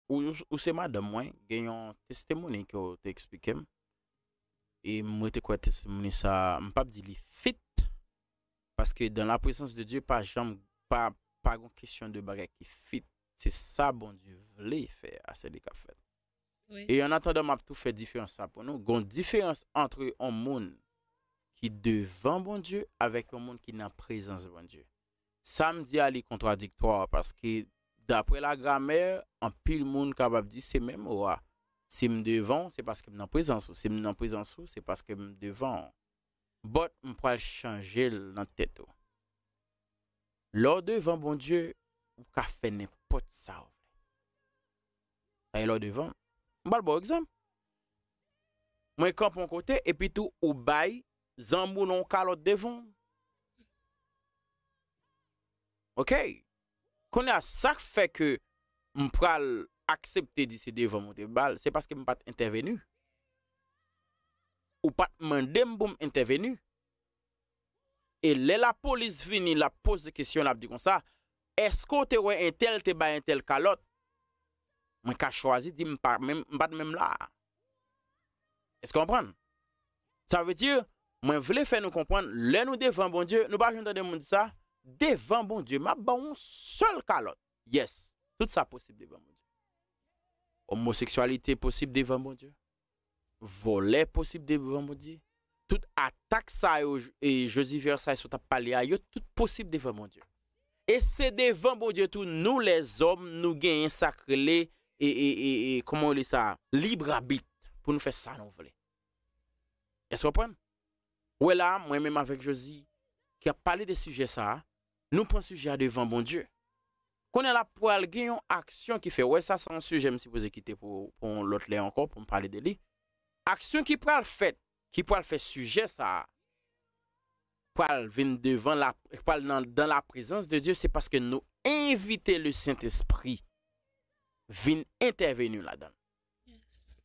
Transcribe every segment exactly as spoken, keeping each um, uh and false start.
ou, ou se madanm mwen, gen yon testimony ke w te eksplike m. E m rete kwè testimony sa, m p ap di li fit, paske dans la présence de Dieu, pa janm, pa, pa gon kesyon de bagay ki fit. Se sa Bondye vle fè a, se li k ap fèt. Wi. E an atandan, m ap tou fè diferans sa pou nou. Gon diferans antre yon moun ki devan Bondye avèk yon moun ki nan prezans Bondye. Sa m di a li kontradiktwa, paske daprè lagramè, anpil moun kapab di se menm mo a. Si m devan w, se paske m nan prezans ou. Si m nan prezans ou, se paske m devan w. But m pral chanje l nan tèt ou. Lè w devan Bondye, ou ka fè nenpòt sa w vle. Sa e lè w devan. M pral ba w egzanp. Mwen kanpe yon kote, epi tou ou bay zanmi w yon kalòt devan w. Ok. Kounye a, sa k fè ke m pral aksepte di se devan m ou te ba l, se paske m pa t entèveni. Ou pa t mande m pou m entèveni. E lè lapolis vini, l ap poze kesyon, l ap di konsa, èske w te wè entèl te bay entèl kalòt? Mwen ka chwazi di m pa menm, m pa t menm la. Èske w konprann? Sa vle di, mwen vle fè nou konprann, lè nou devan Bondye, nou pa janm tande moun di sa, devan Bondye, m ap ba w yon sèl kalòt. Yes, tout sa posib devan Bondye. Omoseksyalite posib devan Bondye. Vòlè posib devan Bondye. Tout atak sa yo, e Josie Versailles sot ap pale a, yo tout posib devan Bondye. E se devan Bondye tou, nou lèzòm, nou genyen sa k rele, e, e, e, e, kòman yo rele sa, librabit pou nou fè sa nou vle. Èske w konprann? Wè la, mwen menm avèk Josie, ki ap pale de sijè sa a, nou pran sijè a devan Bondye. Kounye a la pral gen yon aksyon ki fè, wè sa se yon sijè m sipoze kite pou, pou yon lòt lè ankò, pou m pale de li. Aksyon ki pral fèt, ki pral fè sijè sa a, pral vin devan la, pral nan, dans la présence de Dieu, se paske nou envite le Sentespri vin entèveni ladan l.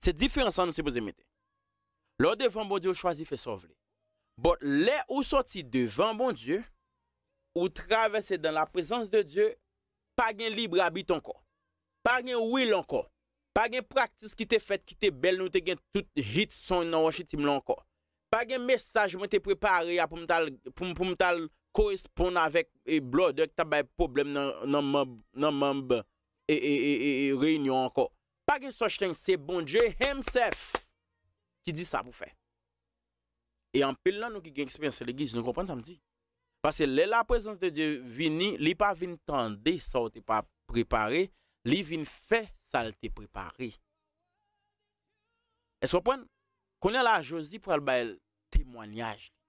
Se diferans sa nou sipoze mete. Lè w devan Bondye, ou chwazi fè sa w vle. But lè ou soti devan Bondye, ou travèse dans la présence de Dieu, pa gen librabit ankò. Pa gen will ankò. Pa gen praktis ki te fèt, ki te bèl, nou te gen tout hit song nan Washington la ankò. Pa gen mesaj mwen te prepare a pou m t al, pou m, pou m t al koresponn avèk e, blòdè ki t ap bay pwoblèm nan, nan manm, nan manm e, e, e, e, e, reyinyon ankò. Pa gen such thing, se Bondye himself ki di sa pou fè. E anpil nan nou ki gen eksperyans legliz, nou konprann sa m di. Paske lè la prezans de Dye vini, li pa vin tande sa w te pa prepare, li vin fè sa l te prepare. Èske w konprann? Kounye a la, Josie pral bay temwanyaj li.